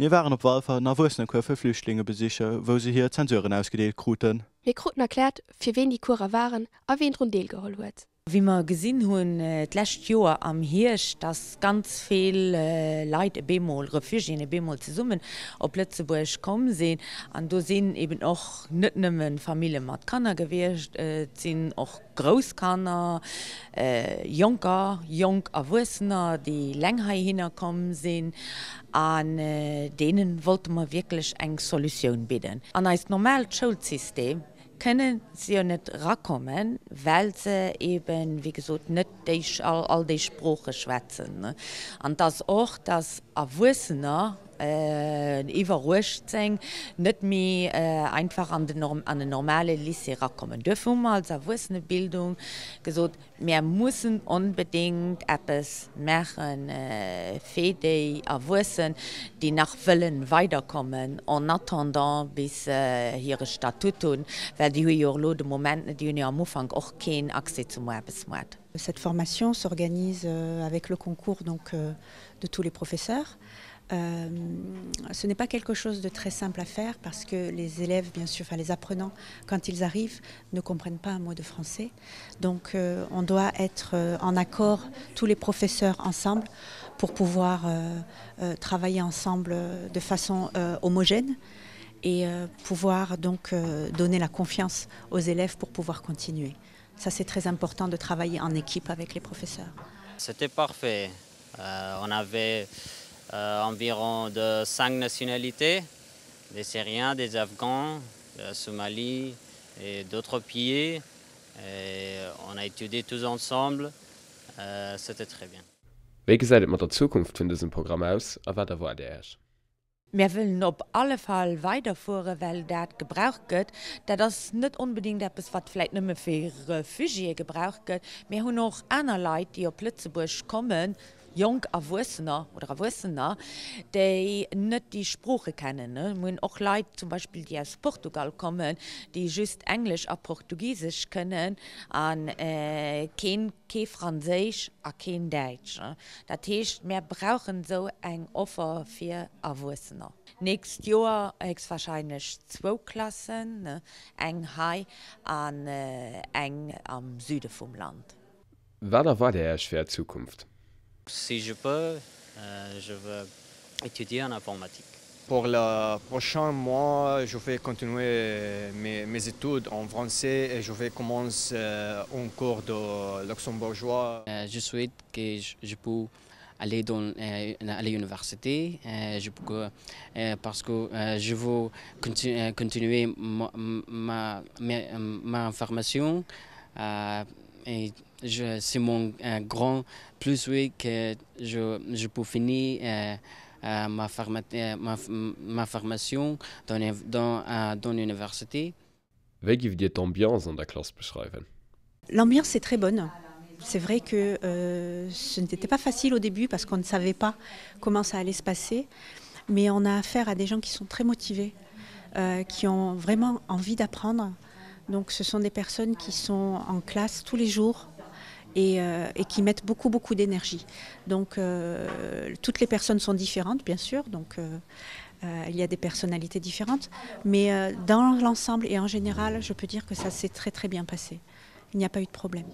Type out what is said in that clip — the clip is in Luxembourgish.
Mir waren op Walfer en Erwuessenecours fir Flüchtlinge besiche wou se hir Zensuren ausgedeelt kruten. Mir kruten erkläert, fir ween déi Courser waren a ween drun deelgeholl huet. Wéi mer gesinn hunn d'lescht Joer am Hierscht, dass ganz vill Leit e bemol, Refugiéen e bemol zesummen op Lëtzebuerg komm sinn, an do sinn eben och net nëmme Famille mat Kanner gewiescht, et sinn och grouss Kanner, Jonker, jonk Erwuessener, déi eleng heihinner komm sinn, an deene wollte mer wierklech eng Solutioun bidden. An eist normaalt Schoulsystem Kënne se jo net erakommen, well se eben, wéi gesot, net déi, all déi Sprooche schwätzen. An et ass och, dass Erwuessener iwwer 18 net méi einfach an den, an en normale Lycée erakommen. Duerfir hu mer als Erwuessenebildung gesot, Mär mussen onbedéngt eppes maache fir déi Erwuessen, déi nach wëllen weiderkommen, en attendant bis se hire Statut hunn, well déi hu jo elo de Moment net, déi hunn jo am Ufank och keen Accès zum Aarbechtsmoart. Cette formation s'organise avec le concours donc de tous les professeurs. Euh, ce n'est pas quelque chose de très simple à faire parce que les élèves, bien sûr, enfin les apprenants, quand ils arrivent, ne comprennent pas un mot de français. Donc euh, on doit être euh, en accord tous les professeurs ensemble pour pouvoir euh, euh, travailler ensemble de façon euh, homogène et euh, pouvoir donc euh, donner la confiance aux élèves pour pouvoir continuer. Ça c'est très important de travailler en équipe avec les professeurs. C'était parfait. Euh, on avait euh, environ de cinq nationalités, des Syriens, des Afghans, de la Somalie et d'autres pays. Et on a étudié tous ensemble. Euh, C'était très bien. Wéi gesäit et mat der Zukunft vun dësem Programm aus a wat erwaart Dir Iech? Mär wëllen op alle Fall weiderfueren, well dat gebraucht gëtt. Dat ass net onbedéngt eppes, wat vläicht nëmme fir Refugiéë gebraucht gëtt. Mär hunn och aner Leit, déi op Lëtzebuerg kommen, jonk Erwuessener oder Erwuessener, déi net déi Sprooche kennen. Mir hunn och Leit zum Beispill, déi aus Portugal kommen, déi just Englesch a Portugisesch kënnen a keen, kee Franséisch a keen Däitsch. Dat heescht, mär brauchen esou eng Offer fir Erwuessener. D'nächst Joer héchstwahrscheinlech zwou Klassen, eng hei an eng am Süde vum Land. Wat erwaart Dir Iech fir Är Zukunft? Si je peux, je veux étudier en informatique. Pour le prochain mois, je vais continuer mes, mes études en français et je vais commencer un cours de luxembourgeois. Je souhaite que je, je peux aller dans euh, à l'université euh, je peux, euh, parce que euh, je veux continu continuer ma, ma, ma, ma formation euh, et c'est mon euh, grand plus oui que je, je peux finir euh, euh, ma, forma ma, ma formation dans, dans, euh, dans l'université. Wéi giff Dir d'Ambiance an der Klass beschreiwen? L'ambiance est très bonne. C'est vrai que euh, ce n'était pas facile au début parce qu'on ne savait pas comment ça allait se passer, mais on a affaire à des gens qui sont très motivés, euh, qui ont vraiment envie d'apprendre. Donc ce sont des personnes qui sont en classe tous les jours et, euh, et qui mettent beaucoup beaucoup d'énergie. Donc euh, toutes les personnes sont différentes bien sûr, donc euh, euh, il y a des personnalités différentes, mais euh, dans l'ensemble et en général, je peux dire que ça s'est très très bien passé. Il n'y a pas eu de problème.